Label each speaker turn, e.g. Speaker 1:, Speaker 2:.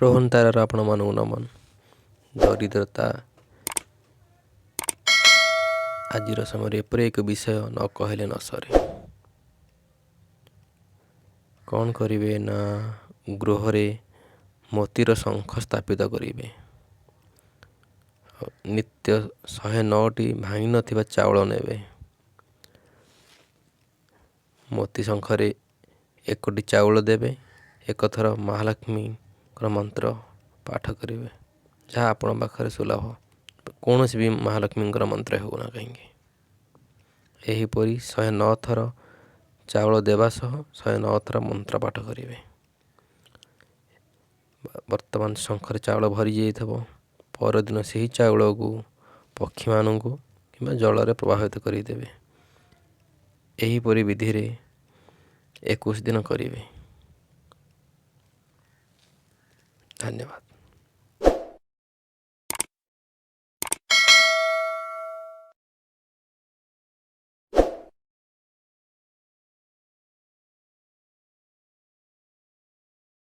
Speaker 1: ରୋହନ ତାରାର ଆପଣମାନଙ୍କୁ ନମନ। ଦରିଦ୍ରତା ଆଜିର ସମୟରେ ଏପରି ଏକ ବିଷୟ ନ କହିଲେ ନ ସରେ। କ'ଣ କରିବେ ନା, ଗୃହରେ ମୋତିର ଶଙ୍ଖ ସ୍ଥାପିତ କରିବେ। ନିତ୍ୟ 109ଟି ଭାଙ୍ଗି ନଥିବା ଚାଉଳ ନେବେ। ମୋତି ଶଙ୍ଖରେ 1ଟି ଚାଉଳ ଦେବେ। ଏକଥର ମହାଲକ୍ଷ୍ମୀଙ୍କର ମନ୍ତ୍ର ପାଠ କରିବେ, ଯାହା ଆପଣଙ୍କ ପାଖରେ ସୁଲଭ, କୌଣସି ବି ମହାଲକ୍ଷ୍ମୀଙ୍କର ମନ୍ତ୍ର ହେଉନା କାହିଁକି। ଏହିପରି 109 ଥର ଚାଉଳ ଦେବା ସହ 109 ଥର ମନ୍ତ୍ର ପାଠ କରିବେ। ବର୍ତ୍ତମାନ ଶଙ୍ଖରେ ଚାଉଳ ଭରି ଯାଇଥିବ। ପରଦିନ ସେହି ଚାଉଳକୁ ପକ୍ଷୀମାନଙ୍କୁ କିମ୍ବା ଜଳରେ ପ୍ରବାହିତ କରିଦେବେ। ଏହିପରି ବିଧିରେ 21 ଦିନ କରିବେ। ଧନ୍ୟବାଦ।